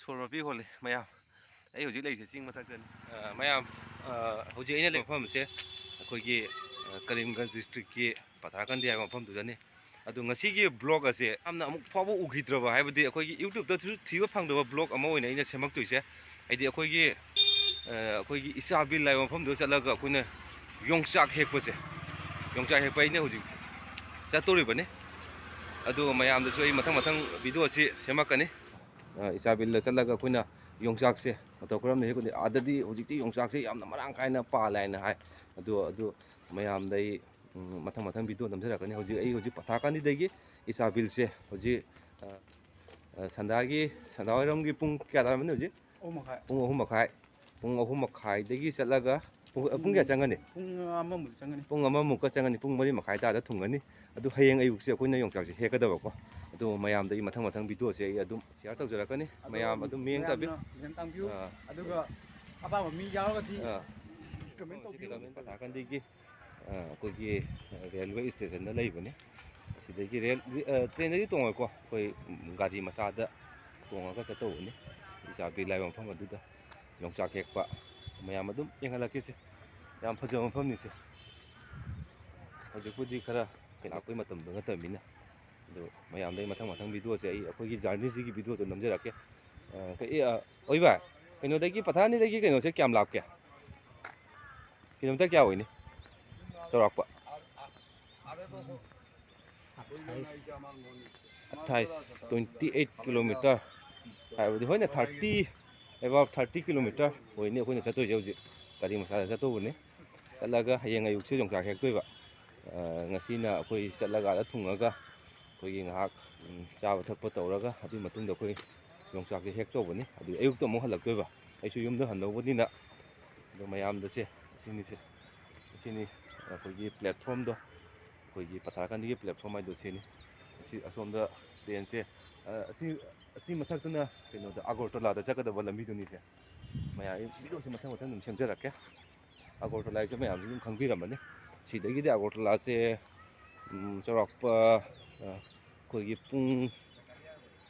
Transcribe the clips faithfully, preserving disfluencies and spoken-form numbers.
ꯁꯣꯔ ꯃꯄꯤ ꯍꯣꯜꯂꯤ ꯃꯌꯥꯝ꯫ ꯑꯩ ꯍꯧꯖꯤꯛ ꯂꯩꯔꯤꯁꯦ ꯆꯤꯡ ꯃꯊꯛꯇꯅꯤ꯫ ꯑ, ꯃꯌꯥꯝ, ꯑ, ꯍꯧꯖꯤꯛ ꯑꯩꯅ ꯂꯩꯕ ꯃꯐꯝꯁꯦ ꯑꯩꯈꯣꯏꯒꯤ, ꯑ, ꯀꯔꯤꯝꯒꯟꯖ ꯗꯤꯁꯇ꯭ꯔꯤꯛꯀꯤ ꯄꯊꯥꯔꯀꯟꯗꯤ ꯍꯥꯏꯕ ꯃꯐꯝꯗꯨꯗꯅꯤ꯫ ꯑꯗꯣ ꯉꯁꯤꯒꯤ ꯕ꯭ꯂꯣꯒ ꯑꯁꯦ ꯌꯥꯝꯅ ꯑꯃꯨꯛ ꯐꯥꯎꯕ ꯎꯈꯤꯗ꯭ꯔꯕ, ꯍꯥꯏꯕꯗꯤ ꯑꯩꯈꯣꯏꯒꯤ YouTubeꯇꯁꯨ ꯊꯤꯕ ꯐꯪꯗꯕ ꯕ꯭ꯂꯣꯒ ꯑꯃ ꯑꯣꯏꯅ ꯑꯩꯅ ꯁꯦꯝꯃꯛꯇꯣꯏꯁꯦ꯫ ꯍꯥꯏꯗꯤ ꯑꯩꯈꯣꯏꯒꯤ, ꯑ, ꯑꯩꯈꯣꯏꯒꯤ ꯏꯆꯥꯕꯤꯜ ꯍꯥꯏꯕ ꯃꯐꯝꯗꯨꯗ ꯆꯠꯂꯒ ꯑꯩꯈꯣꯏꯅ ꯌꯣꯡꯆꯥꯛ ꯍꯦꯛꯄꯁꯦ, ꯌꯣꯡꯆꯥꯛ ꯍꯦꯛꯄ ꯑꯩꯅ ꯍꯧꯖꯤꯛ ꯆꯠꯇꯣꯔꯤꯕꯅꯤ꯫ ꯑꯗꯨ ꯃꯌꯥꯝꯗꯁꯨ ꯑꯩ ꯃꯊꯪ ꯃꯊꯪ ꯚꯤꯗꯤꯑꯣ ꯑꯁꯤ ꯁꯦꯝꯃꯛꯀꯅꯤ꯫ ꯑ, ꯏꯆꯥꯕꯤꯜꯗ ꯆꯠꯂꯒ ꯑꯩꯈꯣꯏꯅ ꯌꯣꯡꯆꯥꯛꯁꯦ ꯃꯇꯧ ꯀꯔꯝꯅ ꯍꯦꯛꯀꯅꯤ? ꯑꯥꯗꯗꯤ ꯍꯧꯖꯤꯛꯇꯤ ꯌꯣꯡꯆꯥꯛꯁꯦ ꯌꯥꯝꯅ ꯃꯔꯥꯡ ꯀꯥꯏꯅ ꯄꯥꯜꯂꯦ ꯍꯥꯏꯅ ꯍꯥꯏ꯫ ꯑꯗꯨ, ꯑꯗꯨ ꯃꯌꯥꯝꯗ ꯑꯩ, ꯎꯝ, ꯃꯊꯪ ꯃꯊꯪ ꯚꯤꯗꯤꯑꯣ ꯅꯝꯖꯔꯛꯀꯅꯤ꯫ ꯍꯧꯖꯤꯛ ꯑꯩ ꯍꯧꯖꯤꯛ ꯄꯊꯥꯀꯥꯟꯗꯤꯗꯒꯤ ꯏꯆꯥꯕꯤꯜꯁꯦ ꯍꯧꯖꯤꯛ, ꯑ, ꯑ, ꯁꯟꯗꯥꯒꯤ, ꯁꯟꯗꯥ ꯋꯥꯏꯔꯝꯒꯤ ꯄꯨꯡ ꯀꯌꯥ ꯇꯥꯔꯝꯃꯅꯤ ꯍꯧꯖꯤꯛ? ꯑꯍꯨꯝ ꯃꯈꯥꯏ꯫ ꯄꯨꯡ ꯑꯍꯨꯝ ꯃꯈꯥꯏ꯫ ꯄꯨꯡ ꯑꯍꯨꯝ ꯃꯈꯥꯏꯗꯒꯤ ꯆꯠꯂꯒ ꯄꯨꯡ, ꯄꯨꯡ ꯀꯌꯥ ꯆꯪꯒꯅꯤ? ꯄꯨꯡ ꯑꯃꯃꯨꯛ ꯆꯪꯒꯅꯤ꯫ ꯄꯨꯡ ꯑꯃꯃꯨꯛꯀ ꯆꯪꯒꯅꯤ꯫ ꯄꯨꯡ ꯃꯔꯤ ꯃꯈꯥꯏ ꯇꯥꯗ ꯊꯨꯡꯒꯅꯤ꯫ ꯑꯗꯨ ꯍꯌꯦꯡ ꯑꯌꯨꯛꯁꯦ ꯑꯩꯈꯣꯏꯅ ꯌꯣꯡꯆꯥꯛꯁꯦ ꯍꯦꯛꯀꯗꯕꯀꯣ꯫ ꯑꯗꯨ ꯃꯌꯥꯝꯗ ꯑꯩ ꯃꯊꯪ ꯃꯊꯪ ꯚꯤꯗꯤꯑꯣꯁꯦ ꯑꯩ ꯑꯗꯨꯝ ꯁꯤꯌꯥꯔ ꯇꯧꯖꯔꯛꯀꯅꯤ꯫ ꯑꯗꯣ ꯃꯌꯥꯝ ꯑꯗꯨꯝ ꯃꯤꯠꯌꯦꯡ ꯇꯥꯕꯤꯌꯨ꯫ ꯃꯌꯥꯝꯅ ꯃꯤꯠꯌꯦꯡ ꯇꯥꯡꯕꯤꯌꯨ꯫ ꯑꯥ꯫ ꯑꯗꯨꯒ ꯑꯄꯥꯝꯕ ꯃꯤ ꯌꯥꯎꯔꯒꯗꯤ ꯑꯥ꯫ ꯀꯃꯦꯟ ꯇꯧꯕꯤꯌꯨ꯫ ꯄꯊꯥꯀꯥꯟꯗꯤꯒꯤ, ꯑꯥ, ꯑꯩꯈꯣꯏꯒꯤ, ꯑꯥ, ꯔꯦꯜꯋꯦ ꯏꯁꯇꯦꯁꯟꯗ ꯂꯩꯕꯅꯤ꯫ ꯑꯁꯤꯗꯒꯤ ꯔꯦꯜ, ꯑꯥ, ꯇ꯭ꯔꯦꯟꯗꯗꯤ ꯇꯣꯡꯉꯣꯏꯀꯣ, ꯑꯩꯈꯣꯏ, ꯎꯝ, ꯒꯥꯔꯤ ꯃꯆꯥꯗ ꯇꯣꯡꯉꯒ ꯆꯠꯇꯧꯕꯅꯤ꯫ ꯏꯆꯥꯕꯤꯜ ꯍꯥꯏꯕ ꯃꯐꯝ ꯑꯗꯨꯗ ꯌꯣꯡꯆꯥꯛ ꯍꯦꯛꯄ ꯃꯌꯥꯝ ꯑꯗꯨꯝ ꯌꯦꯡꯍꯜꯂꯛꯀꯦꯁꯦ꯫ ꯌꯥꯝ ꯐꯖꯕ ꯃꯐꯝꯅꯤꯁꯦ꯫ ꯍꯧꯖꯤꯛꯄꯨꯗꯤ ꯈꯔ ꯂꯥꯛꯄꯩ ꯃꯇꯝꯗꯣ ꯅꯠꯇꯕꯅꯤꯅ꯫ ꯑꯗꯣ ꯃꯌꯥꯝꯗ ꯑꯩ ꯃꯊꯪ ꯃꯊꯪ ꯚꯤꯗꯤꯑꯣꯁꯦ ꯑꯩ ꯑꯩꯈꯣꯏꯒꯤ ꯖꯔꯅꯤꯁꯤꯒꯤ ꯚꯤꯗꯤꯑꯣꯗꯣ ꯅꯝꯖꯔꯛꯀꯦ꯫ ꯑ, ꯀꯩ-, ꯑꯦ, ꯑ, ꯑꯣꯏꯕ, ꯀꯩꯅꯣꯗꯒꯤ, ꯄꯊꯥꯅꯤꯗꯒꯤ ꯀꯩꯅꯣꯁꯦ ꯀꯌꯥꯝ ꯂꯥꯞꯀꯦ? ꯀꯤꯂꯣꯃꯤꯇꯔ ꯀꯌꯥ ꯑꯣꯏꯅꯤ? ꯆꯥꯎꯔꯥꯛꯄ? ꯑꯠꯊꯥꯏꯁ, twenty eight kilometer ꯍꯥꯏꯕꯗꯤ, ꯍꯣꯏꯅꯦ, thirty, above thirty kilometer ꯑꯣꯏꯅꯤ ꯑꯩꯈꯣꯏꯅ ꯆꯠꯇꯣꯏꯁꯦ ꯍꯧꯖꯤꯛ꯫ ꯒꯥꯔꯤ ꯃꯆꯥꯗ ꯆꯠꯇꯧꯕꯅꯤ꯫ ꯆꯠꯂꯒ ꯍꯌꯦꯡ ꯑꯌꯨꯛꯁꯦ ꯌꯣꯡꯆꯥꯛ ꯍꯦꯛꯇꯣꯏꯕ꯫ ꯑ, ꯉꯁꯤꯅ ꯑꯩꯈꯣꯏ ꯆꯠꯂꯒ ꯑꯥꯗ ꯊꯨꯡꯉꯒ ꯑꯩꯈꯣꯏꯒꯤ ꯉꯥꯏꯍꯥꯛ, ꯎꯝ, ꯆꯥꯕ ꯊꯛꯄ ꯇꯧꯔꯒ ꯑꯗꯨꯒꯤ ꯃꯇꯨꯡꯗ ꯑꯩꯈꯣꯏ ꯌꯣꯡꯆꯥꯛꯁꯦ ꯍꯦꯛ ꯇꯧꯕꯅꯤ꯫ ꯑꯗꯨ ꯑꯌꯨꯛꯇ ꯑꯃꯨꯛ ꯍꯜꯂꯛꯇꯣꯏꯕ꯫ ꯑꯩꯁꯨ ꯌꯨꯝꯗ ꯍꯟꯗꯧꯕꯅꯤꯅ꯫ ꯑꯗꯣ ꯃꯌꯥꯝꯗꯁꯦ, ꯑꯁꯤꯅꯤꯁꯦ, ꯑꯁꯤꯅꯤ ꯑꯩꯈꯣꯏꯒꯤ platformꯗꯣ, ꯑꯩꯈꯣꯏꯒꯤ ꯄꯊꯥꯔꯀꯥꯟꯗꯤꯒꯤ platform ꯍꯥꯏꯗꯣ ꯁꯤꯅꯤ꯫ ꯑꯁꯤ ꯑꯁꯣꯝꯗ ꯇ꯭ꯔꯦꯟꯁꯦ, ꯑ, ꯑꯁꯤ, ꯑꯁꯤ ꯃꯊꯛꯇꯨꯅ ꯀꯩꯅꯣꯗ, ꯑꯒꯔꯇꯂꯥꯗ ꯆꯠꯀꯗꯕ ꯂꯝꯕꯤꯗꯨꯅꯤꯁꯦ꯫ ꯃꯌꯥꯝ ꯑꯩ ꯚꯤꯗꯤꯑꯣꯁꯦ ꯃꯊꯪ ꯃꯊꯪ ꯑꯗꯨꯝ ꯁꯦꯝꯖꯔꯛꯀꯦ꯫ ꯑꯒꯔꯇꯂꯥꯁꯦ ꯃꯌꯥꯝꯁꯨ ꯑꯗꯨꯝ ꯈꯪꯕꯤꯔꯝꯃꯅꯤ꯫ ꯁꯤꯗꯒꯤꯗꯤ ꯑꯒꯔꯇꯂꯥꯁꯦ, ꯎꯝ, ꯆꯥꯎꯔꯥꯛꯄ, ꯑ, ꯑꯩꯈꯣꯏꯒꯤ ꯄꯨꯡ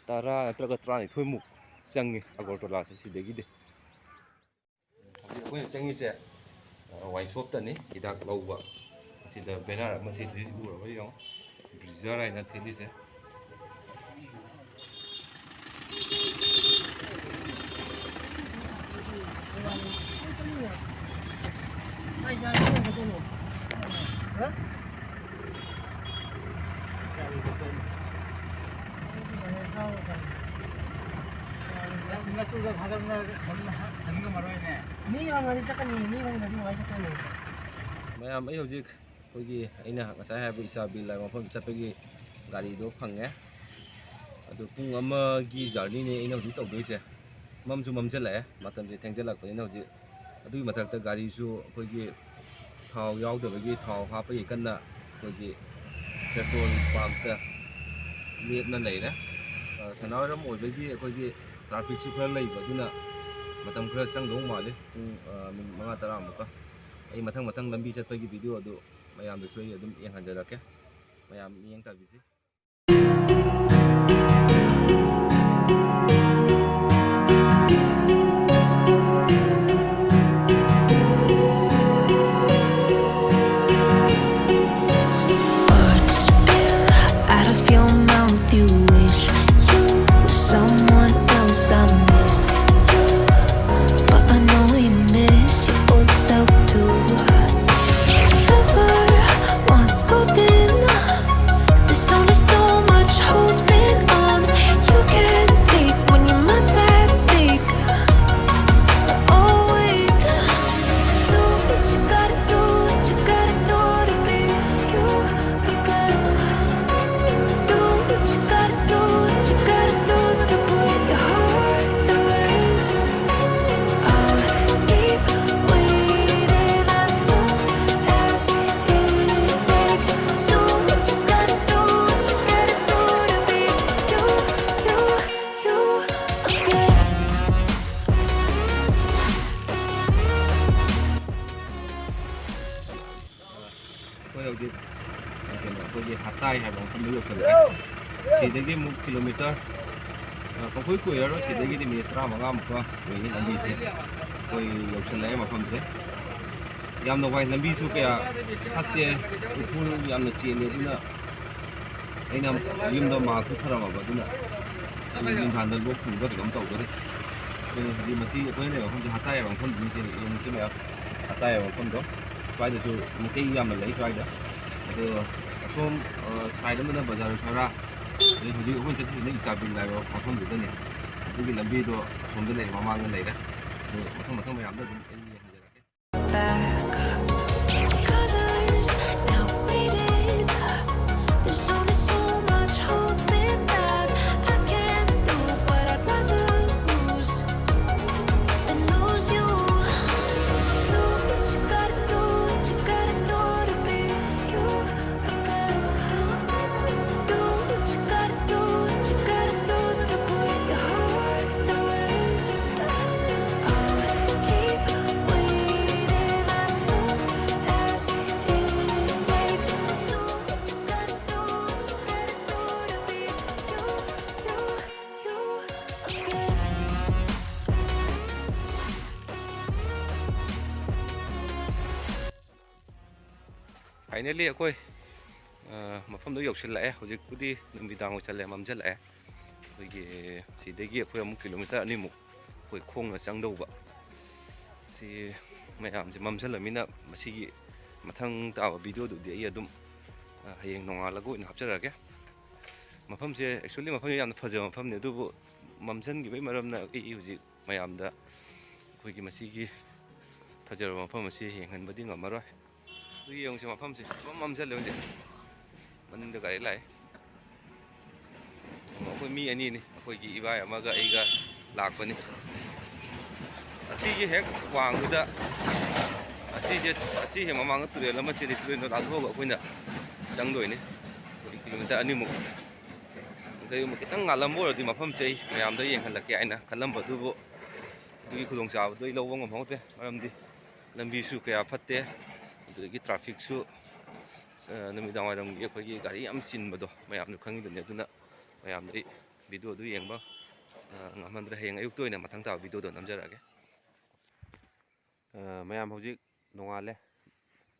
ꯇꯔꯥ ꯅꯠꯇ꯭ꯔꯒ ꯇꯔꯥꯅꯤꯊꯣꯏꯃꯨꯛ ꯆꯪꯉꯤ ꯑꯒꯔꯇꯂꯥꯁꯦ ꯁꯤꯗꯒꯤꯗꯤ꯫ ꯍꯧꯖꯤꯛ ꯑꯩꯈꯣꯏꯅ ꯆꯪꯉꯤꯁꯦ, ꯑ, ꯋꯥꯏꯟ ꯁꯣꯞꯇꯅꯤ ꯍꯤꯗꯥꯛ ꯂꯧꯕ꯫ ꯑꯁꯤꯗ ꯕꯦꯅꯔ ꯑꯃ ꯁꯤꯗꯤ ꯎꯔꯕ ꯌꯦꯡꯉꯣ, ꯕ꯭ꯔꯤꯖꯔ ꯍꯥꯏꯅ ꯊꯦꯠꯂꯤꯁꯦ꯫ ꯅꯠꯇꯨꯗ ꯊꯥꯗꯧꯅ ꯁꯟ ꯍꯟꯒ ꯃꯔꯣꯏꯅꯦ꯫ ꯃꯤ ꯐꯪꯉꯗꯤ ꯆꯠꯀꯅꯤ, ꯃꯤ ꯐꯪꯗ꯭ꯔꯗꯤ ꯀꯃꯥꯏꯅ ꯆꯠꯇꯣꯏꯅꯣ? ꯃꯌꯥꯝ, ꯑꯩ ꯍꯧꯖꯤꯛ ꯑꯩꯈꯣꯏꯒꯤ ꯑꯩꯅ ꯉꯁꯥꯏ ꯍꯥꯏꯕ ꯏꯁꯥ ꯕꯤꯔꯂꯥ ꯃꯐꯝꯗ ꯆꯠꯄꯒꯤ ꯒꯥꯔꯤꯗꯣ ꯐꯪꯉꯦ꯫ ꯑꯗꯨ ꯄꯨꯡ ꯑꯃꯒꯤ ꯖꯔꯅꯤꯅꯦ ꯑꯩꯅ ꯍꯧꯖꯤꯛ ꯇꯧꯗꯣꯏꯁꯦ꯫ ꯃꯝꯁꯨ ꯃꯝꯁꯤꯜꯂꯛꯑꯦ, ꯃꯇꯝꯁꯦ ꯊꯦꯡꯖꯤꯜꯂꯛꯄꯅꯤꯅ ꯍꯧꯖꯤꯛ꯫ ꯑꯗꯨꯒꯤ ꯃꯊꯛꯇ ꯒꯥꯔꯤꯁꯨ ꯑꯩꯈꯣꯏꯒꯤ ꯊꯥꯎ ꯌꯥꯎꯗꯕꯒꯤ ꯊꯥꯎ ꯍꯥꯞꯄꯒꯤ ꯀꯟꯅ ꯑꯩꯈꯣꯏꯒꯤ ꯄꯦꯇ꯭ꯔꯣꯜ ꯄꯝꯇ ꯂꯦꯞꯅ ꯂꯩꯔꯦ꯫ ꯑ, ꯁꯅꯥꯔꯣꯝ ꯑꯣꯏꯕꯒꯤ ꯑꯩꯈꯣꯏꯒꯤ ꯇ꯭ꯔꯥꯐꯤꯛꯁꯨ ꯈꯔ ꯂꯩꯕ, ꯑꯗꯨꯅ ꯃꯇꯝ ꯈꯔ ꯆꯪꯗꯧ ꯃꯥꯜꯂꯤ, ꯄꯨꯡ, ꯑ, ꯃꯤꯅꯤꯠ ꯃꯉꯥ ꯇꯔꯥꯃꯨꯛꯀ꯫ ꯑꯩ ꯃꯊꯪ ꯃꯊꯪ ꯂꯝꯕꯤ ꯆꯠꯄꯒꯤ ꯚꯤꯗꯤꯑꯣ ꯑꯗꯨ ꯃꯌꯥꯝꯗꯁꯨ ꯑꯩ ꯑꯗꯨꯝ ꯌꯦꯡꯍꯟꯖꯔꯛꯀꯦ꯫ ꯃꯌꯥꯝ ꯃꯤꯠꯌꯦꯡ ꯇꯥꯕꯤꯁꯤ꯫ Words spill out of your mouth. You wish you were someone else. I miss you, but I know you miss your old self too. Silver once golden. There's only so much holding on you can take when your mind's at stake. Oh, wait. Do what you gotta do, what you gotta do to be you again. Do what you gotta do, what you gotta do to put your heart to rest. I'll keep waiting as long as it takes. Do what you gotta do, what you gotta do to be you, you, you again. ꯑꯩꯈꯣꯏ ꯍꯧꯖꯤꯛ, ꯀꯩꯅꯣ, ꯑꯩꯈꯣꯏꯒꯤ ꯍꯇꯥꯏ ꯍꯥꯏꯕ ꯃꯐꯝꯗ ꯌꯧꯁꯜꯂꯛꯑꯦ꯫ ꯁꯤꯗꯒꯤ ꯑꯃꯨꯛ kilometre ꯑ, ꯄꯪꯀꯨꯏ ꯀꯨꯏꯔꯔꯣꯏ, ꯁꯤꯗꯒꯤꯗꯤ ꯃꯤꯅꯤꯠ ꯇꯔꯥꯃꯉꯥꯃꯨꯛꯀ ꯑꯣꯏꯅꯤ ꯂꯝꯕꯤꯁꯦ꯫ ꯑꯩꯈꯣꯏ ꯌꯧꯁꯜꯂꯛꯑꯦ ꯃꯐꯝꯁꯦ꯫ ꯌꯥꯝꯅ ꯋꯥꯏ, ꯂꯝꯕꯤꯁꯨ ꯀꯌꯥ ꯐꯠꯇꯦ, ꯎꯐꯨꯜ ꯌꯥꯝꯅ ꯆꯦꯜꯂꯦ꯫ ꯑꯗꯨꯅ ꯑꯩꯅ ꯌꯨꯝꯗ ꯃꯥꯛꯁꯨ ꯊꯔꯝꯃꯕ, ꯑꯗꯨꯅ ꯑꯩ ꯅꯨꯡꯊꯥꯡꯗ ꯂꯣꯛ ꯊꯨꯡꯕ ꯀꯩꯅꯣꯝ ꯇꯧꯗꯣꯔꯦ꯫ ꯑꯗꯨꯅ ꯍꯧꯖꯤꯛ ꯃꯁꯤ ꯑꯩꯈꯣꯏꯅ ꯂꯩꯕ ꯃꯐꯝꯁꯦ ꯍꯇꯥꯏ ꯍꯥꯏꯕ ꯃꯐꯝꯗꯨꯅꯤ꯫ ꯌꯦꯡꯉꯨꯁꯤ ꯃꯌꯥꯝ, ꯍꯇꯥꯏ ꯍꯥꯏꯕ ꯃꯐꯝꯗꯣ꯫ ꯁ꯭ꯋꯥꯏꯗꯁꯨ ꯃꯩꯇꯩ ꯌꯥꯝꯅ ꯂꯩ ꯁ꯭ꯋꯥꯏꯗ꯫ ꯑꯗꯣ ꯑꯁꯣꯝ, ꯑ, ꯁꯥꯏꯠ ꯑꯃꯗ ꯕꯖꯥꯔ ꯈꯔ, ꯑꯗꯩ ꯍꯧꯖꯤꯛ ꯑꯩꯈꯣꯏꯅ ꯆꯠꯂꯤꯁꯤꯅ ꯏꯆꯥꯕꯤꯟ ꯍꯥꯏꯕ ꯃꯐꯝꯗꯨꯗꯅꯦ꯫ ꯑꯗꯨꯒꯤ ꯂꯝꯕꯤꯗꯣ ꯑꯁꯣꯝꯗ ꯂꯩꯔꯦ, ꯃꯃꯥꯡꯗ ꯂꯩꯔꯦ꯫ ꯑꯗꯣ ꯃꯊꯪ ꯃꯊꯪ ꯃꯌꯥꯝꯗ ꯑꯗꯨꯝ ꯑꯩ ꯌꯦꯡꯍꯟꯖꯔꯛꯀꯦ꯫ Back. Colors now faded. There's only so much hope in that. I can't do what I'd rather lose than lose you. Do what you gotta do, what you gotta do to be you again. Do what you gotta do, what you gotta do to put your heart to rest. I'll keep waiting as long as it takes. Do what you gotta do, what you gotta do to be you, you, you again. Finally ꯑꯩꯈꯣꯏ, ꯑ, ꯃꯐꯝꯗꯣ ꯌꯧꯁꯤꯜꯂꯛꯑꯦ꯫ ꯍꯧꯖꯤꯛꯄꯨꯗꯤ ꯅꯨꯃꯤꯗꯥꯡ ꯑꯣꯏꯁꯜꯂꯦ, ꯃꯝꯁꯤꯜꯂꯛꯑꯦ꯫ ꯑꯩꯈꯣꯏꯒꯤ ꯁꯤꯗꯒꯤ ꯑꯩꯈꯣꯏ ꯑꯃꯨꯛ kilometre ꯑꯅꯤꯃꯨꯛ ꯑꯩꯈꯣꯏ ꯈꯣꯡꯅ ꯆꯪꯗꯧꯕ꯫ ꯁꯤ ꯃꯌꯥꯝꯁꯦ ꯃꯝꯁꯤꯜꯂꯃꯤꯅ ꯃꯁꯤꯒꯤ ꯃꯊꯪ ꯇꯥꯕ ꯚꯤꯗꯤꯑꯣꯗꯨꯗꯤ ꯑꯩ ꯑꯗꯨꯝ, ꯑ, ꯍꯌꯦꯡ ꯅꯣꯡꯉꯥꯜꯂꯒ ꯑꯣꯏꯅ ꯍꯥꯞꯆꯔꯛꯑꯒꯦ꯫ ꯃꯐꯝꯁꯦ, actually ꯃꯐꯝꯁꯦ ꯌꯥꯝꯅ ꯐꯖꯕ ꯃꯐꯝꯅꯤ, ꯑꯗꯨꯕꯨ ꯃꯝꯁꯤꯟꯈꯤꯕꯒꯤ ꯃꯔꯝꯅ ꯑꯩ ꯍꯧꯖꯤꯛ ꯃꯌꯥꯝꯗ ꯑꯩꯈꯣꯏꯒꯤ ꯃꯁꯤꯒꯤ ꯐꯖꯔꯕ ꯃꯐꯝ ꯑꯁꯤ ꯌꯦꯡꯍꯟꯕꯗꯤ ꯉꯝꯃꯔꯣꯏ꯫ ꯑꯗꯨ ꯌꯦꯡꯉꯨꯁꯦ, ꯃꯐꯝꯁꯦ ꯄꯨꯝꯃꯝ ꯃꯝꯁꯤꯜꯂꯦ ꯍꯧꯖꯤꯛ꯫ ꯃꯅꯤꯡꯗ ꯒꯥꯔꯤ ꯂꯥꯛꯑꯦ꯫ ꯑꯩꯈꯣꯏ ꯃꯤ ꯑꯅꯤꯅꯤ, ꯑꯩꯈꯣꯏꯒꯤ ꯏꯕꯥꯏ ꯑꯃꯒ ꯑꯩꯒ ꯂꯥꯛꯄꯅꯤ꯫ ꯑꯁꯤꯒꯤ ꯍꯦꯛ ꯋꯥꯡꯗꯨꯗ, ꯑꯁꯤꯁꯦ, ꯑꯁꯤ ꯍꯦꯛ ꯃꯃꯥꯡꯗ ꯇꯨꯔꯦꯜ ꯑꯃ ꯆꯦꯜꯂꯤ, ꯇꯨꯔꯦꯜꯗꯣ ꯂꯥꯟꯊꯣꯛꯑꯒ ꯑꯩꯈꯣꯏꯅ ꯆꯪꯗꯣꯏꯅꯤ꯫ ꯑꯩꯈꯣꯏ ꯀꯤꯂꯣꯃꯤꯇꯔ ꯑꯅꯤꯃꯨꯛ꯫ ꯀꯔꯤꯒꯨꯝꯕ ꯈꯤꯇꯪ ꯉꯥꯜꯂꯝꯕ ꯑꯣꯏꯔꯗꯤ ꯃꯐꯝꯁꯦ ꯑꯩ ꯃꯌꯥꯝꯗ ꯌꯦꯡꯍꯜꯂꯛꯀꯦ ꯍꯥꯏꯅ ꯈꯜꯂꯝꯕ, ꯑꯗꯨꯕꯨ ꯑꯗꯨꯒꯤ ꯈꯨꯗꯣꯡꯆꯥꯕꯗꯣ ꯑꯩ ꯂꯧꯕ ꯉꯝꯍꯧꯗ꯭ꯔꯦ, ꯃꯔꯝꯗꯤ ꯂꯝꯕꯤꯁꯨ ꯀꯌꯥ ꯐꯠꯇꯦ, ꯑꯗꯨꯗꯒꯤ ꯇ꯭ꯔꯥꯐꯤꯛꯁꯨ, ꯑ, ꯅꯨꯃꯤꯗꯥꯡ ꯋꯥꯏꯔꯝꯒꯤ ꯑꯩꯈꯣꯏꯒꯤ ꯒꯥꯔꯤ ꯌꯥꯝ ꯆꯤꯟꯕꯗꯣ ꯃꯌꯥꯝꯁꯨ ꯈꯪꯉꯤꯗꯨꯅꯤ꯫ ꯑꯗꯨꯅ ꯃꯌꯥꯝꯗ ꯑꯩ ꯚꯤꯗꯤꯑꯣꯗꯨ ꯌꯦꯡꯕ ꯑ, ꯉꯝꯃꯟꯗ꯭ꯔꯦ꯫ ꯍꯌꯦꯡ ꯑꯌꯨꯛꯇ ꯑꯣꯏꯅ ꯃꯊꯪ ꯇꯥꯕ ꯚꯤꯗꯤꯑꯣꯗꯣ ꯅꯝꯖꯔꯛꯑꯒꯦ꯫ ꯑ, ꯃꯌꯥꯝ, ꯍꯧꯖꯤꯛ ꯅꯣꯡꯉꯥꯜꯂꯦ꯫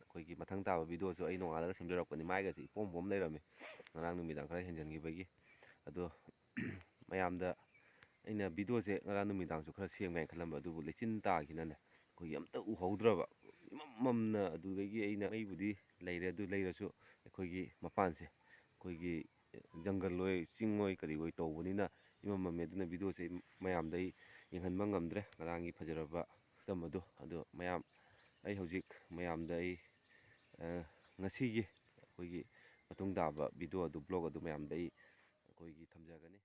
ꯑꯩꯈꯣꯏꯒꯤ ꯃꯊꯪ ꯇꯥꯕ ꯚꯤꯗꯤꯑꯣꯁꯨ ꯑꯩ ꯅꯣꯡꯉꯥꯜꯂꯒ ꯁꯦꯝꯖꯔꯛꯄꯅꯤ꯫ ꯃꯥꯏꯒꯁꯦ ꯏꯄꯣꯝ ꯄꯣꯝ ꯂꯩꯔꯝꯃꯤ, ꯉꯔꯥꯡ ꯅꯨꯃꯤꯗꯥꯡ ꯈꯔ ꯍꯦꯟꯖꯟꯈꯤꯕꯒꯤ꯫ ꯑꯗꯣ ꯃꯌꯥꯝꯗ ꯑꯩꯅ ꯚꯤꯗꯤꯑꯣꯁꯦ ꯉꯔꯥꯡ ꯅꯨꯃꯤꯗꯥꯡꯁꯨ ꯈꯔ ꯁꯦꯝꯒꯦ ꯍꯥꯏꯅ ꯈꯜꯂꯝꯕ, ꯑꯗꯨꯕꯨ ꯂꯩꯆꯤꯟ ꯇꯥꯈꯤꯅꯅꯦ, ꯑꯩꯈꯣꯏꯒꯤ ꯑꯝꯇ ꯎꯍꯧꯗ꯭ꯔꯕ, ꯏꯃꯝ ꯃꯝꯅ꯫ ꯑꯗꯨꯗꯒꯤ ꯑꯩꯅ, ꯃꯩꯕꯨꯗꯤ ꯂꯩꯔꯦ, ꯑꯗꯨ ꯂꯩꯔꯁꯨ ꯑꯩꯈꯣꯏꯒꯤ ꯃꯄꯥꯟꯁꯦ, ꯑꯩꯈꯣꯏꯒꯤ ꯖꯪꯒꯜ ꯑꯣꯏ, ꯆꯤꯡ ꯑꯣꯏ, ꯀꯔꯤ ꯑꯣꯏ ꯇꯧꯕꯅꯤꯅ ꯏꯃꯝ ꯃꯝꯃꯦ꯫ ꯑꯗꯨꯅ ꯚꯤꯗꯤꯑꯣꯁꯦ ꯑꯩ ꯃꯌꯥꯝꯗ ꯑꯩ ꯌꯦꯡꯍꯟꯕ ꯉꯝꯗ꯭ꯔꯦ, ꯉꯔꯥꯡꯒꯤ ꯐꯖꯔꯕ ꯃꯐꯝ ꯑꯗꯣ꯫ ꯑꯗꯣ ꯃꯌꯥꯝ, ꯑꯩ ꯍꯧꯖꯤꯛ ꯃꯌꯥꯝꯗ ꯑꯩ, ꯑ, ꯉꯁꯤꯒꯤ ꯑꯩꯈꯣꯏꯒꯤ ꯃꯇꯨꯡ ꯇꯥꯕ ꯚꯤꯗꯤꯑꯣ ꯑꯗꯨ, ꯕ꯭ꯂꯣꯒ ꯑꯗꯨ ꯃꯌꯥꯝꯗ ꯑꯩ ꯑꯩꯈꯣꯏꯒꯤ ꯊꯝꯖꯒꯅꯤ꯫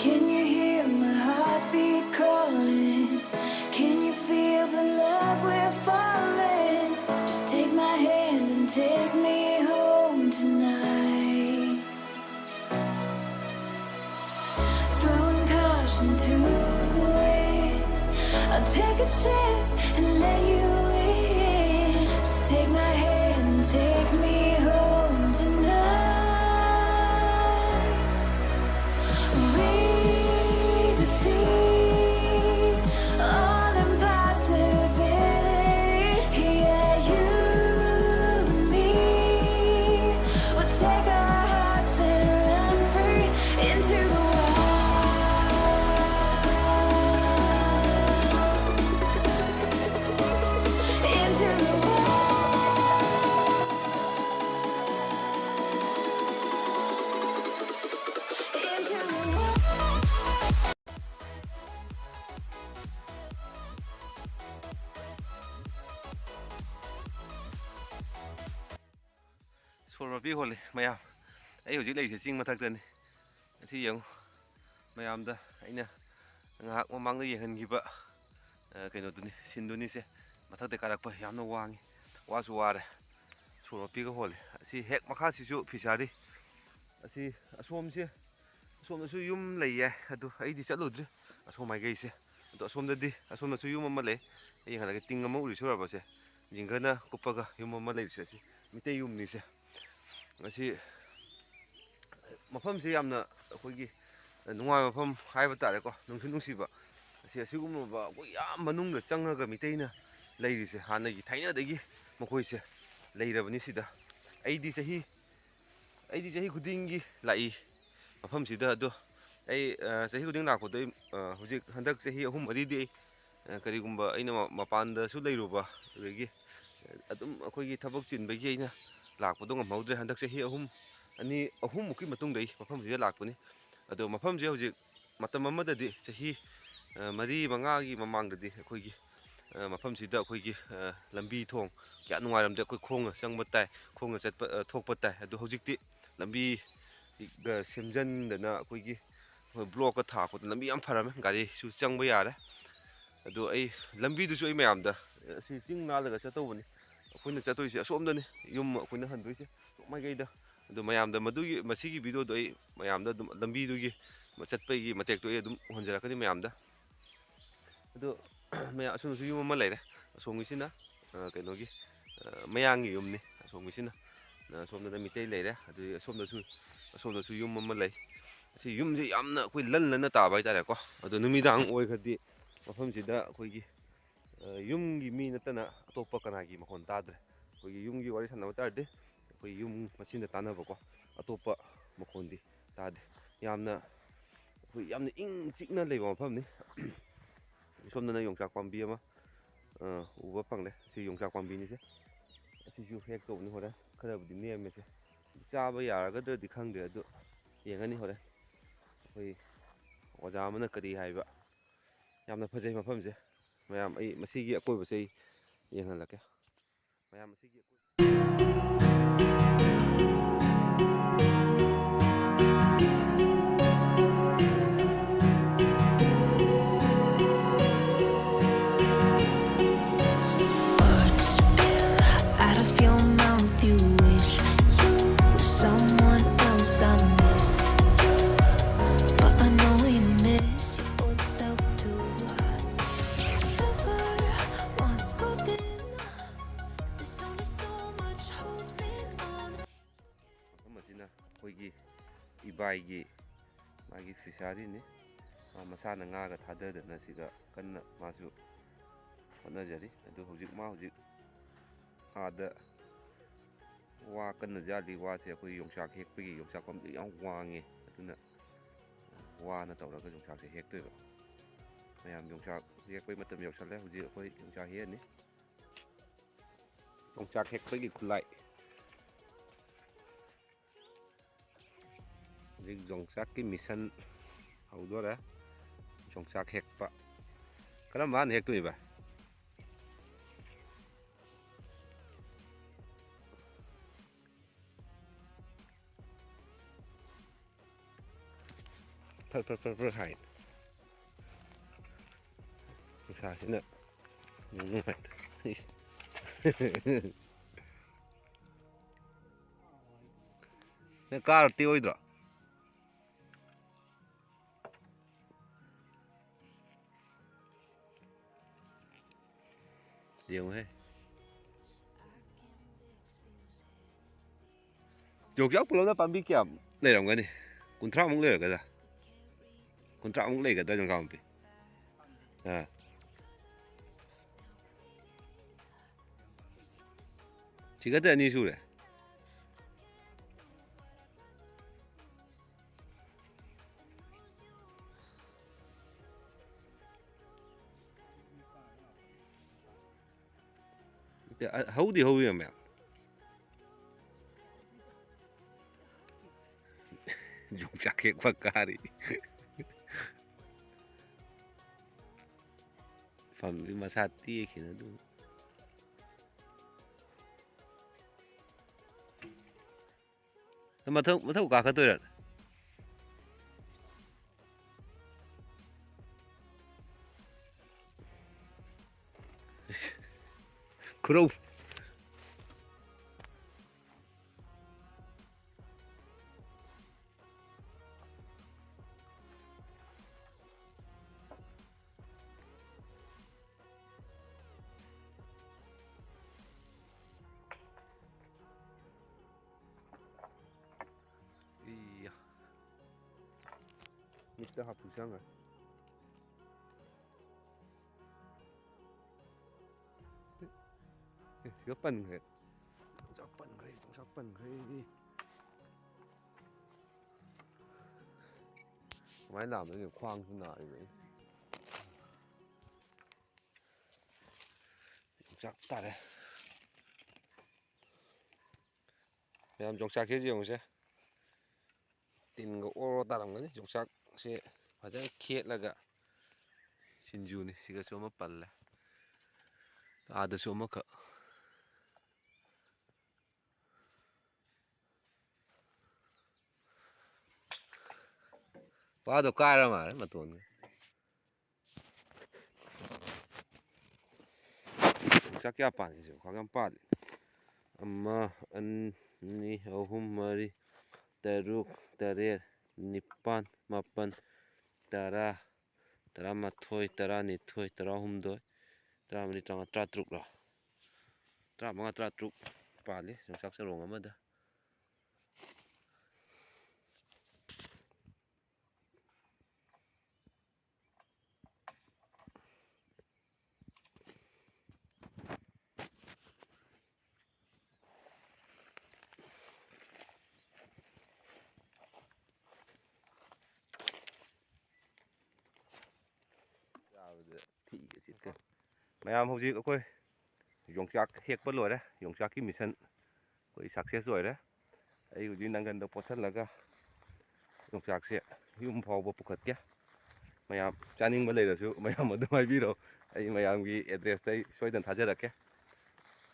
Can you hear my heartbeat calling? Can you feel the love we're falling? Just take my hand and take me home tonight. Throwing caution to the wind, I'll take a chance and let you in. Just take my hand and take me home tonight. We defeat all impossibilities. Yeah, you and me will take our hearts and run free into the wild. ꯁꯣꯔ ꯃꯄꯤ ꯍꯣꯜꯂꯤ ꯃꯌꯥꯝ꯫ ꯑꯩ ꯍꯧꯖꯤꯛ ꯂꯩꯔꯤꯁꯦ ꯆꯤꯡ ꯃꯊꯛꯇꯅꯤ꯫ ꯑꯁꯤ ꯌꯦꯡꯉꯨ, ꯃꯌꯥꯝꯗ ꯑꯩꯅ ꯉꯥꯏꯍꯥꯛ ꯃꯃꯥꯡꯗ ꯌꯦꯡꯍꯟꯈꯤꯕ, ꯑ, ꯀꯩꯅꯣꯗꯨꯅꯤ, ꯁꯤꯟꯗꯨꯅꯤꯁꯦ꯫ ꯃꯊꯛꯇ ꯀꯥꯔꯛꯄ ꯌꯥꯝꯅ ꯋꯥꯡꯉꯤ, ꯋꯥꯁꯨ ꯋꯥꯔꯦ꯫ ꯁꯣꯔ ꯃꯄꯤꯒ ꯍꯣꯜꯂꯤ꯫ ꯑꯁꯤ ꯍꯦꯛ ꯃꯈꯥꯁꯤꯁꯨ ꯐꯤꯁꯥꯔꯤ꯫ ꯑꯁꯤ ꯑꯁꯣꯝꯁꯦ, ꯑꯁꯣꯝꯗꯁꯨ ꯌꯨꯝ ꯂꯩꯌꯦ, ꯑꯗꯨ ꯑꯩꯗꯤ ꯆꯠꯂꯨꯗ꯭ꯔꯤ ꯑꯁꯣꯝ ꯃꯥꯏꯀꯩꯁꯦ꯫ ꯑꯗꯣ ꯑꯁꯣꯝꯗꯗꯤ, ꯑꯁꯣꯝꯗꯁꯨ ꯌꯨꯝ ꯑꯃ ꯂꯩ꯫ ꯑꯩ ꯍꯟꯗꯛꯀꯤ ꯇꯤꯡ ꯑꯃ ꯎꯔꯤꯁꯨ ꯎꯔꯕꯁꯦ, ꯖꯤꯡꯒꯅ ꯀꯨꯞꯄꯒ ꯌꯨꯝ ꯑꯃ ꯂꯩꯕꯁꯦ, ꯑꯁꯤ ꯃꯤꯇꯩ ꯌꯨꯝꯅꯤꯁꯦ꯫ ꯑꯁꯤ ꯃꯐꯝꯁꯤ ꯌꯥꯝꯅ ꯑꯩꯈꯣꯏꯒꯤ ꯅꯨꯡꯉꯥꯏꯕ ꯃꯐꯝ ꯍꯥꯏꯕ ꯇꯥꯔꯦꯀꯣ, ꯅꯨꯡꯁꯨ ꯅꯨꯡꯁꯤꯕ꯫ ꯑꯁꯤ ꯑꯁꯤꯒꯨꯝꯂꯕ ꯑꯩꯈꯣꯏ ꯌꯥꯝ ꯃꯅꯨꯡꯗ ꯆꯪꯉꯒ ꯃꯤꯇꯩꯅ ꯂꯩꯔꯤꯁꯦ, ꯍꯥꯟꯅꯒꯤ ꯊꯥꯏꯅꯗꯒꯤ ꯃꯈꯣꯏꯁꯦ ꯂꯩꯔꯕꯅꯤ ꯁꯤꯗ꯫ ꯑꯩꯗꯤ ꯆꯍꯤ, ꯑꯩꯗꯤ ꯆꯍꯤ ꯈꯨꯗꯤꯡꯒꯤ ꯂꯥꯛꯏ ꯃꯐꯝꯁꯤꯗ꯫ ꯑꯗꯣ ꯑꯩ, ꯑ, ꯆꯍꯤ ꯈꯨꯗꯤꯡ ꯂꯥꯛꯄꯗꯣ ꯑꯩ, ꯑ, ꯍꯧꯖꯤꯛ ꯍꯟꯗꯛ ꯆꯍꯤ ꯑꯍꯨꯝ ꯃꯔꯤꯗꯤ ꯑꯩ, ꯑ, ꯀꯔꯤꯒꯨꯝꯕ ꯑꯩꯅ ꯃ-, ꯃꯄꯥꯟꯗꯁꯨ ꯂꯩꯔꯨꯕ, ꯑꯗꯨꯗꯒꯤ ꯑꯗꯨꯝ ꯑꯩꯈꯣꯏꯒꯤ ꯊꯕꯛ ꯆꯤꯟꯕꯒꯤ ꯑꯩꯅ ꯂꯥꯛꯄꯗꯣ ꯉꯝꯍꯧꯗ꯭ꯔꯦ꯫ ꯍꯟꯗꯛ ꯆꯍꯤ ꯑꯍꯨꯝ, ꯑꯅꯤ, ꯑꯍꯨꯝꯃꯨꯛꯀꯤ ꯃꯇꯨꯡꯗ ꯑꯩ ꯃꯐꯝꯁꯤꯗ ꯂꯥꯛꯄꯅꯤ꯫ ꯑꯗꯣ ꯃꯐꯝꯁꯦ ꯍꯧꯖꯤꯛ, ꯃꯇꯝ ꯑꯃꯗꯗꯤ, ꯆꯍꯤ, ꯑ, ꯃꯔꯤ ꯃꯉꯥꯒꯤ ꯃꯃꯥꯡꯗꯗꯤ ꯑꯩꯈꯣꯏꯒꯤ, ꯑ, ꯃꯐꯝꯁꯤꯗ ꯑꯩꯈꯣꯏꯒꯤ, ꯑ, ꯂꯝꯕꯤ ꯊꯣꯡ ꯀꯌꯥ ꯅꯨꯡꯉꯥꯏꯔꯝꯗꯦ꯫ ꯑꯩꯈꯣꯏ ꯈꯣꯡꯅ ꯆꯪꯕ ꯇꯥꯏ, ꯈꯣꯡꯅ ꯆꯠꯄ, ꯑ, ꯊꯣꯛꯄ ꯇꯥꯏ꯫ ꯑꯗꯣ ꯍꯧꯖꯤꯛꯇꯤ ꯂꯝꯕꯤꯒ ꯁꯦꯝꯖꯤꯟꯗꯅ ꯑꯩꯈꯣꯏꯒꯤ, ꯑꯩꯈꯣꯏ ꯕ꯭ꯂꯣꯛꯀ ꯊꯥ ꯈꯣꯠꯇꯅ ꯂꯝꯕꯤ ꯌꯥꯝ ꯐꯔꯝꯃꯦ, ꯒꯥꯔꯤꯁꯨ ꯆꯪꯕ ꯌꯥꯔꯦ꯫ ꯑꯗꯣ ꯑꯩ ꯂꯝꯕꯤꯗꯨꯁꯨ ꯑꯩ ꯃꯌꯥꯝꯗ, ꯑꯁꯤ ꯆꯤꯡ ꯂꯥꯜꯂꯒ ꯆꯠꯇꯧꯕꯅꯤ꯫ ꯑꯩꯈꯣꯏꯅ ꯆꯠꯇꯣꯏꯁꯦ ꯑꯁꯣꯝꯗꯅꯤ, ꯌꯨꯝ ꯑꯩꯈꯣꯏꯅ ꯍꯟꯗꯣꯏꯁꯦ ꯑꯁꯣꯝ ꯃꯥꯏꯀꯩꯗ꯫ ꯑꯗꯣ ꯃꯌꯥꯝꯗ ꯃꯗꯨꯒꯤ, ꯃꯁꯤꯒꯤ ꯚꯤꯗꯤꯑꯣꯗꯣ ꯑꯩ ꯃꯌꯥꯝꯗ ꯑꯗꯨꯝ ꯂꯝꯕꯤꯗꯨꯒꯤ ꯆꯠꯄꯒꯤ ꯃꯇꯦꯛꯇꯣ ꯑꯩ ꯑꯗꯨꯝ ꯎꯍꯟꯖꯔꯛꯀꯅꯤ ꯃꯌꯥꯝꯗ꯫ ꯑꯗꯣ ꯃꯌꯥꯝ ꯑꯁꯣꯝꯗꯁꯨ ꯌꯨꯝ ꯑꯃ ꯂꯩꯔꯦ꯫ ꯑꯁꯣꯝꯒꯤꯁꯤꯅ, ꯑ, ꯀꯩꯅꯣꯒꯤ, ꯑ, ꯃꯌꯥꯡꯒꯤ ꯌꯨꯝꯅꯤ꯫ ꯑꯁꯣꯝꯒꯤꯁꯤꯅ, ꯑ, ꯑꯁꯣꯝꯗꯅ ꯃꯤꯇꯩ ꯂꯩꯔꯦ꯫ ꯑꯗꯨꯒꯤ ꯑꯁꯣꯝꯗꯁꯨ, ꯑꯁꯣꯝꯗꯁꯨ ꯌꯨꯝ ꯑꯃ ꯂꯩ꯫ ꯑꯁꯤ ꯌꯨꯝꯁꯦ ꯌꯥꯝꯅ ꯑꯩꯈꯣꯏ ꯂꯟ ꯂꯟꯅ ꯇꯥꯕ ꯍꯥꯏꯇꯥꯔꯦꯀꯣ꯫ ꯑꯗꯣ ꯅꯨꯃꯤꯗꯥꯡ ꯑꯣꯏꯈ꯭ꯔꯗꯤ ꯃꯐꯝꯁꯤꯗ ꯑꯩꯈꯣꯏꯒꯤ, ꯑ, ꯌꯨꯝꯒꯤ ꯃꯤ ꯅꯠꯇꯅ ꯑꯇꯣꯞꯄ ꯀꯅꯥꯒꯤ ꯃꯈꯣꯟ ꯇꯥꯗ꯭ꯔꯦ꯫ ꯑꯩꯈꯣꯏꯒꯤ ꯌꯨꯝꯒꯤ ꯋꯥꯔꯤ ꯁꯥꯟꯅꯕ ꯇꯥꯔꯗꯤ ꯑꯩꯈꯣꯏ ꯌꯨꯝ ꯃꯁꯤꯡꯗ ꯇꯥꯟꯅꯕꯀꯣ, ꯑꯇꯣꯞꯄ ꯃꯈꯣꯟꯗꯤ ꯇꯥꯗꯦ꯫ ꯌꯥꯝꯅ, ꯑꯩꯈꯣꯏ ꯌꯥꯝꯅ ꯏꯪ ꯆꯤꯛꯅ ꯂꯩꯕ ꯃꯐꯝꯅꯤ꯫ ꯁꯣꯝꯗꯅ ꯌꯣꯡꯆꯥꯛ ꯄꯥꯝꯕꯤ ꯑꯃ, ꯑ, ꯎꯕ ꯐꯪꯂꯦ꯫ ꯁꯤ ꯌꯣꯡꯆꯥꯛ ꯄꯥꯝꯕꯤꯅꯤꯁꯦ꯫ ꯑꯁꯤꯁꯨ ꯍꯦꯛ ꯇꯧꯕꯅꯤ ꯍꯣꯔꯦꯟ꯫ ꯈꯔꯕꯨꯗꯤ ꯅꯦꯝꯃꯦꯁꯦ꯫ ꯆꯥꯕ ꯌꯥꯔꯒꯗ꯭ꯔꯗꯤ ꯈꯪꯗꯦ, ꯑꯗꯨ ꯌꯦꯡꯉꯅꯤ ꯍꯣꯔꯦꯟ꯫ ꯑꯩꯈꯣꯏ ꯑꯣꯖꯥ ꯑꯃꯅ ꯀꯔꯤ ꯍꯥꯏꯕ꯫ ꯌꯥꯝꯅ ꯐꯖꯩ ꯃꯐꯝꯁꯦ꯫ ꯃꯌꯥꯝ, ꯑꯩ ꯃꯁꯤꯒꯤ ꯑꯀꯣꯏꯕꯁꯦ ꯑꯩ ꯌꯦꯡꯍꯜꯂꯛꯀꯦ꯫ ꯃꯌꯥꯝ ꯑꯁꯤꯒꯤ ꯑꯀꯣꯏ- ꯑꯩꯈꯣꯏꯒꯤ ꯏꯕꯥꯏꯒꯤ ꯃꯥꯒꯤ ꯐꯤꯁꯥꯔꯤꯅꯤ꯫ ꯃꯥ ꯃꯁꯥꯅ ꯉꯥꯒ ꯊꯥꯗꯗꯅ ꯁꯤꯗ ꯀꯟꯅ ꯃꯥꯁꯨ ꯍꯣꯠꯅꯖꯔꯤ꯫ ꯑꯗꯨ ꯍꯧꯖꯤꯛ ꯃꯥ ꯍꯧꯖꯤꯛ ꯑꯥꯗ ꯋꯥ ꯀꯟꯅ ꯌꯥꯜꯂꯤ꯫ ꯋꯥꯁꯦ ꯑꯩꯈꯣꯏ ꯌꯣꯡꯆꯥꯛ ꯍꯦꯛꯄꯒꯤ, ꯌꯣꯡꯆꯥꯛ ꯄꯥꯝꯕꯤ ꯌꯥꯝ ꯋꯥꯡꯉꯦ, ꯑꯗꯨꯅ ꯋꯥꯅ ꯇꯧꯔꯒ ꯌꯣꯡꯆꯥꯛꯁꯦ ꯍꯦꯛꯇꯣꯏꯕ꯫ ꯃꯌꯥꯝ ꯌꯣꯡꯆꯥꯛ ꯍꯦꯛꯄꯒꯤ ꯃꯇꯝ ꯌꯧꯁꯜꯂꯦ꯫ ꯍꯧꯖꯤꯛ ꯑꯩꯈꯣꯏ ꯌꯣꯡꯆꯥꯛ ꯍꯦꯛꯑꯅꯤ꯫ ꯌꯣꯡꯆꯥꯛ ꯍꯦꯛꯄꯒꯤ ꯈꯨꯠꯂꯥꯏ꯫ ꯍꯧꯖꯤꯛ ꯌꯣꯡꯆꯥꯛꯀꯤ ꯃꯤꯁꯟ ꯍꯧꯗꯣꯔꯦ꯫ ꯌꯣꯡꯆꯥꯛ ꯍꯦꯛꯄ꯫ ꯀꯔꯝꯕ ꯍꯥꯟꯅ ꯍꯦꯛꯇꯣꯏꯕ? ꯐꯠ ꯐꯠ ꯐꯠ ꯐꯠ ꯍꯥꯏ꯫ ꯅꯨꯡꯁꯥꯁꯤꯅ ꯅꯨꯡꯉꯥꯏꯇꯦ꯫ ꯅꯪ ꯀꯥꯔ ꯇꯦꯛꯑꯣꯏꯗ꯭ꯔꯣ? ꯌꯦꯡꯉꯨꯍꯦ꯫ ꯌꯣꯡꯆꯥꯛ ꯄꯨꯂꯞꯅ ꯄꯥꯝꯕꯤ ꯀꯌꯥꯝ ꯂꯩꯔꯝꯒꯅꯤ? ꯀꯨꯟꯊ꯭ꯔꯥꯃꯨꯛ ꯂꯩꯔꯒꯗ꯭ꯔꯥ? ꯀꯨꯟꯊ꯭ꯔꯥꯃꯨꯛ ꯂꯩꯒꯗ꯭ꯔꯥ ꯌꯣꯡꯆꯥꯛ ꯄꯥꯝꯕꯤ? ꯑꯥ꯫ ꯁꯤꯒꯗ ꯑꯅꯤ ꯁꯨꯔꯦ꯫ ꯅꯠꯇꯦ, ꯑ, ꯍꯧꯗꯤ ꯍꯧꯋꯤ ꯃꯌꯥꯝ꯫ ꯌꯣꯡꯆꯥꯛ ꯍꯦꯛꯄ ꯀꯥꯔꯤ꯫ ꯄꯥꯝꯕꯤ ꯃꯁꯥ ꯇꯦꯛꯈꯤꯅ ꯑꯗꯨꯝ꯫ ꯃꯊꯛ, ꯃꯊꯛ ꯀꯥꯈꯠꯇꯣꯏꯔ? ꯈꯨꯔꯧ꯫ ꯍꯥꯞꯄꯨ ꯆꯪꯈ꯭ꯔꯦ꯫ ꯑꯦ, ꯁꯤꯒ ꯄꯟꯈ꯭ꯔꯦ꯫ ꯌꯣꯡꯆꯥꯛ ꯄꯟꯈ꯭ꯔꯦ, ꯌꯣꯡꯆꯥꯛ ꯄꯟꯈ꯭ꯔꯦ꯫ ꯀꯃꯥꯏꯅ ꯂꯥꯝꯗꯣꯏꯅꯣ? ꯈ꯭ꯋꯥꯡꯁꯨ ꯅꯥꯔꯤꯕ ꯑꯩ꯫ ꯌꯣꯡꯆꯥꯛ ꯇꯥꯔꯦ꯫ ꯃꯌꯥꯝ ꯌꯣꯡꯆꯥꯛꯁꯦ ꯌꯦꯡꯉꯨꯁꯦ꯫ ꯇꯤꯟꯒ ꯑꯣꯔꯣ ꯇꯥꯔꯝꯒꯅꯤ꯫ ꯌꯣꯡꯆꯥꯛꯁꯦ ꯐꯖꯅ ꯈꯦꯠꯂꯒ ꯁꯤꯡꯖꯨꯅꯤ꯫ ꯁꯤꯒꯁꯨ ꯑꯃ ꯄꯜꯂꯦ꯫ ꯑꯥꯗꯁꯨ ꯑꯃꯈꯛ꯫ ꯄꯥꯗꯣ ꯀꯥꯏꯔ ꯃꯥꯜꯂꯦ ꯃꯇꯣꯟꯒ꯫ ꯌꯣꯡꯆꯥꯛ ꯀꯌꯥ ꯄꯥꯜꯂꯤ? ꯁꯤꯕꯣ ꯌꯥꯝ ꯄꯥꯜꯂꯤ꯫ ꯑꯃ, ꯑꯅꯤ, ꯑꯍꯨꯝ, ꯃꯔꯤ, ꯇꯔꯨꯛ, ꯇꯔꯦꯠ, ꯅꯤꯄꯥꯟ, ꯃꯥꯄꯟ, ꯇꯔꯥ, ꯇꯔꯥꯃꯥꯊꯣꯏ, ꯇꯔꯥꯅꯤꯊꯣꯏ, ꯇꯔꯥꯍꯨꯝꯗꯣꯏ, ꯇꯔꯥꯃꯔꯤ, ꯇꯔꯥꯃꯉꯥ, ꯇꯔꯥꯇꯔꯨꯛꯂꯣ? ꯇꯔꯥꯃꯉꯥ, ꯇꯔꯥꯇꯔꯨꯛ ꯄꯥꯜꯂꯤ ꯌꯣꯡꯆꯥꯛ ꯆꯔꯣꯡ ꯑꯃꯗ꯫ ꯆꯥꯕꯗ ꯊꯤꯒ ꯆꯤꯠꯀ꯫ ꯃꯌꯥꯝ ꯍꯧꯖꯤꯛ ꯑꯩꯈꯣꯏ ꯌꯣꯡꯆꯥꯛ ꯍꯦꯛꯄ ꯂꯣꯏꯔꯦ꯫ ꯌꯣꯡꯆꯥꯛꯀꯤ mission ꯑꯩꯈꯣꯏ success ꯑꯣꯏꯔꯦ꯫ ꯑꯩ ꯍꯧꯖꯤꯛ ꯅꯪꯒꯟꯗ ꯄꯣꯠꯁꯜꯂꯒ ꯌꯣꯡꯆꯥꯛꯁꯦ ꯌꯨꯝ ꯐꯥꯎꯕ ꯄꯨꯈꯠꯀꯦ꯫ ꯃꯌꯥꯝ ꯆꯥꯅꯤꯡꯕ ꯂꯩꯔꯁꯨ ꯃꯌꯥꯝ ꯑꯗꯨꯝ ꯍꯥꯏꯕꯤꯔꯣ꯫ ꯑꯩ ꯃꯌꯥꯝꯒꯤ address ꯇ ꯑꯩ ꯁꯣꯏꯗꯅ ꯊꯥꯖꯔꯛꯀꯦ꯫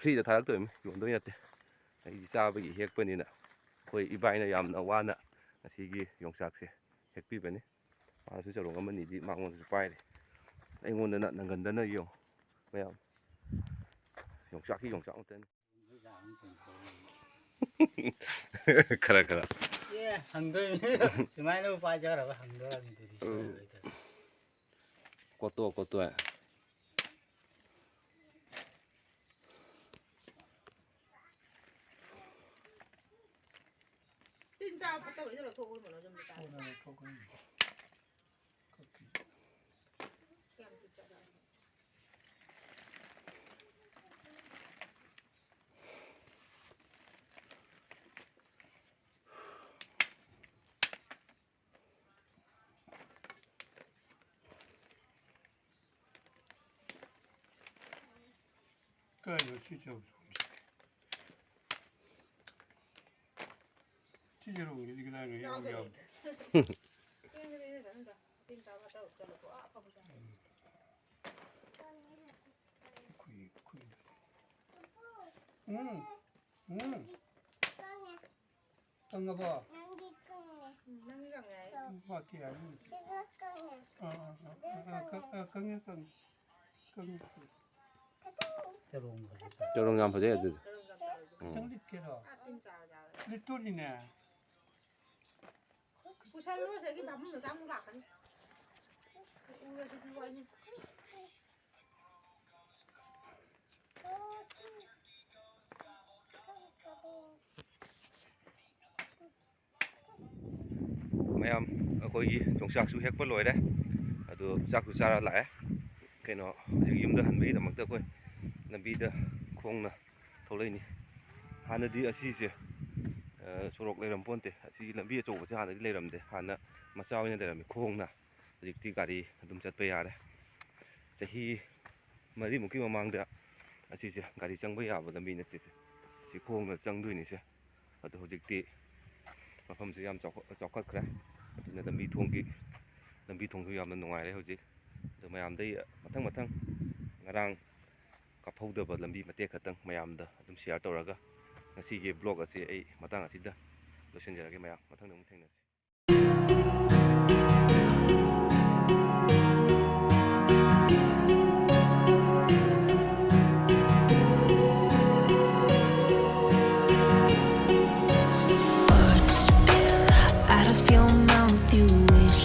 Free ꯗ ꯊꯥꯔꯛꯇꯣꯏꯅꯤ, ꯌꯣꯟꯗꯣꯏ ꯅꯠꯇꯦ꯫ ꯑꯩꯗꯤ ꯆꯥꯕꯒꯤ ꯍꯦꯛꯄꯅꯤꯅ ꯑꯩꯈꯣꯏ ꯏꯕꯥꯏꯅ ꯌꯥꯝꯅ ꯋꯥꯅ ꯉꯁꯤꯒꯤ ꯌꯣꯡꯆꯥꯛꯁꯦ ꯍꯦꯛꯄꯤꯕꯅꯤ꯫ ꯃꯥꯁꯨ ꯆꯔꯣꯡ ꯑꯃꯅꯤꯗꯤ ꯃꯉꯣꯟꯗꯁꯨ ꯄꯥꯏꯔꯦ꯫ ꯑꯩꯉꯣꯟꯗꯅ ꯅꯪꯒꯟꯗꯅ ꯌꯦꯡꯉꯨ ꯃꯌꯥꯝ꯫ ꯌꯣꯡꯆꯥꯛꯀꯤ ꯌꯣꯡꯆꯥꯛ ꯉꯥꯛꯇꯅꯤ꯫ ꯈꯔ ꯈꯔ꯫ ꯑꯦ, ꯍꯪꯗꯣꯏꯅꯤ꯫ ꯁꯨꯃꯥꯏꯅꯕꯨ ꯄꯥꯏꯖꯈ꯭ꯔꯕ ꯍꯪꯗꯣꯏꯔꯕꯅꯤ ꯑꯗꯨꯗꯤ꯫ ꯎꯝ꯫ ꯀꯣꯠꯇꯣꯛ ꯀꯣꯠꯇꯣꯛꯑꯦ꯫ ꯇꯤꯟ ꯆꯥꯕ ꯐꯠꯇꯕꯩꯗꯣ ꯂꯧꯊꯣꯛꯎ ꯏꯕꯨꯡꯉꯣ, ꯌꯨꯝꯗ ꯆꯥꯕ꯫ ꯀꯗꯥꯏꯅꯣ ꯁꯤ ꯆꯧꯁꯦ? ꯁꯤ ꯆꯔꯣꯡꯁꯤꯗꯤ ꯀꯗꯥꯏꯅꯣ? ꯌꯥꯎ ꯌꯥꯎꯗꯦ꯫ ꯌꯥꯎꯗꯦ꯫ ꯇꯦꯟꯕꯗꯤ ꯅꯠꯇꯕꯅꯤꯗ꯫ ꯇꯤꯟ ꯆꯥꯕ ꯇꯧ-, ꯇꯧꯔꯛꯄ ꯑꯐꯕ ꯆꯥꯅꯤ꯫ ꯈꯨꯏ-, ꯈꯨꯏ-, ꯎꯝ, ꯎꯝ꯫ ꯀꯪꯉꯕꯣ? ꯅꯪꯗꯤ ꯀꯪꯉꯦ꯫ ꯎꯝ, ꯅꯪꯗꯤ ꯀꯪꯉꯦ ꯍꯥꯏ꯫ ꯎꯝ, ꯋꯥꯠꯇꯦ ꯍꯥꯏ꯫ ꯁꯤꯒ ꯀꯪꯉꯦ꯫ ꯑꯥ, ꯑꯥ, ꯑꯥ, ꯑꯥ, ꯑꯥ, ꯀꯪ-, ꯑꯥ, ꯀꯪꯉꯦ, ꯀꯪꯉꯦ꯫ ꯀꯪꯉꯦ, ꯀꯪꯉꯦ꯫ ꯆꯔꯣꯡ ꯐꯖꯩ꯫ ꯆꯔꯣꯡ ꯌꯥꯝ ꯐꯖꯩ ꯑꯗꯨꯗꯤ꯫ ꯆꯔꯣꯡ ꯌꯥꯝ ꯆꯥꯎꯋꯦ꯫ ꯎꯝ꯫ ꯅꯪꯗꯤ ꯀꯩꯅꯣ? ꯑꯥ, ꯇꯤꯟ ꯆꯥꯔ ꯆꯥꯔ꯫ ꯂꯤꯠꯇꯣꯔꯤꯅꯦ꯫ ꯄꯨꯁꯜꯂꯨ, ꯑꯗꯒꯤ ꯕꯥꯃꯣꯟ ꯃꯆꯥ ꯑꯃꯨꯛ ꯂꯥꯛꯀꯅꯤ꯫ ꯎꯔꯁꯤꯗꯤ ꯋꯥꯅꯤ꯫ ꯃꯌꯥꯝ, ꯑꯩꯈꯣꯏꯒꯤ ꯌꯣꯡꯆꯥꯛꯁꯨ ꯍꯦꯛꯄ ꯂꯣꯏꯔꯦ꯫ ꯑꯗꯨ ꯆꯥꯛꯁꯨ ꯆꯥꯔ ꯂꯥꯛꯑꯦ꯫ ꯀꯩꯅꯣ, ꯍꯧꯖꯤꯛ ꯌꯨꯝꯗ ꯍꯟꯕꯒꯤꯗꯃꯛꯇ ꯑꯩꯈꯣꯏ ꯂꯝꯕꯤꯗ ꯈꯣꯡꯅ ꯊꯣꯛꯂꯛꯏꯅꯤ꯫ ꯍꯥꯟꯅꯗꯤ ꯑꯁꯤꯁꯦ, ꯑ, ꯁꯣꯔꯣꯛ ꯂꯩꯔꯝ ꯄꯣꯟꯇꯦ꯫ ꯑꯁꯤꯒꯤ ꯂꯝꯕꯤ ꯑꯆꯧꯕꯁꯦ ꯍꯥꯟꯅꯗꯤ ꯂꯩꯔꯝꯗꯦ꯫ ꯍꯥꯟꯅ ꯃꯆꯥ ꯑꯣꯏꯅ ꯂꯩꯔꯝꯃꯤ, ꯈꯣꯡꯅ꯫ ꯍꯧꯖꯤꯛꯇꯤ ꯒꯥꯔꯤ ꯑꯗꯨꯝ ꯆꯠꯄ ꯌꯥꯔꯦ꯫ ꯆꯍꯤ ꯃꯔꯤꯃꯨꯛꯀꯤ ꯃꯃꯥꯡꯗ ꯑꯁꯤꯁꯦ ꯒꯥꯔꯤ ꯆꯪꯕ ꯌꯥꯕ ꯂꯝꯕꯤ ꯅꯠꯇꯦ ꯁꯦ꯫ ꯑꯁꯤ ꯈꯣꯡꯅ ꯆꯪꯗꯣꯏꯅꯤ ꯁꯦ꯫ ꯑꯗꯣ ꯍꯧꯖꯤꯛꯇꯤ ꯃꯐꯝꯁꯨ ꯌꯥꯝ ꯆꯥꯎꯈꯠ-, ꯆꯥꯎꯈꯠꯈ꯭ꯔꯦ꯫ ꯑꯗꯨꯅ ꯂꯝꯕꯤ ꯊꯣꯡꯒꯤ, ꯂꯝꯕꯤ ꯊꯣꯡꯁꯨ ꯌꯥꯝꯅ ꯅꯨꯡꯉꯥꯏꯔꯦ ꯍꯧꯖꯤꯛ꯫ ꯑꯗꯣ ꯃꯌꯥꯝꯗ ꯑꯩ ꯃꯊꯪ ꯃꯊꯪ ꯉꯔꯥꯡ ꯀꯥꯞꯍꯧꯗꯕ ꯂꯝꯕꯤ ꯃꯇꯦꯛ ꯈꯛꯇꯪ ꯃꯌꯥꯝꯗ ꯑꯗꯨꯝ share ꯇꯧꯔꯒ ꯉꯁꯤꯒꯤ vlog ꯑꯁꯤ ꯑꯩ ꯃꯇꯥꯡ ꯑꯁꯤꯗ ꯂꯣꯏꯁꯤꯟꯖꯔꯒꯦ ꯃꯌꯥꯝ꯫ ꯃꯊꯪꯗ ꯑꯃꯨꯛ ꯊꯦꯡꯅꯁꯤ꯫ Words spill out of your mouth. You wish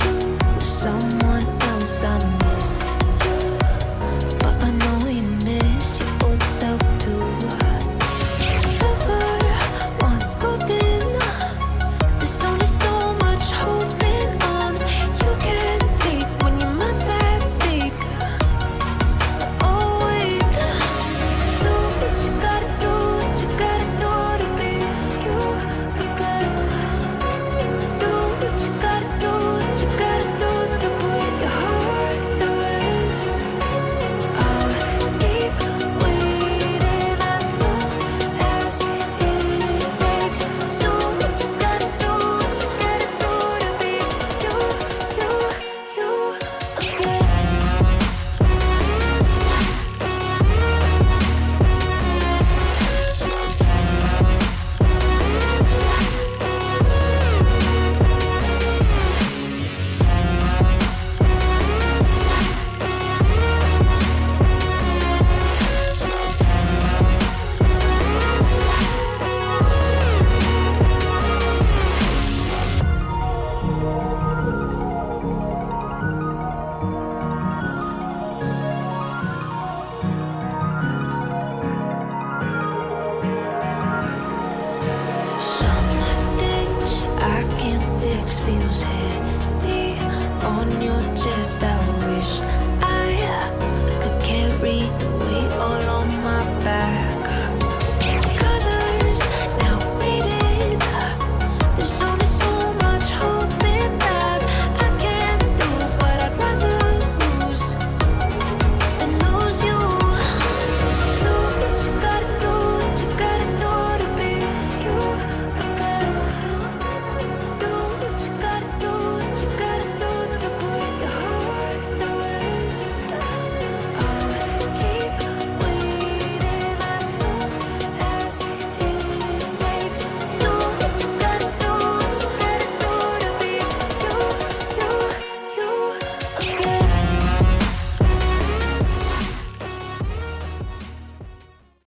you were someone else. I miss you, but I know you miss your old self too. Silver once golden, there's only Sex feels heavy on your chest. I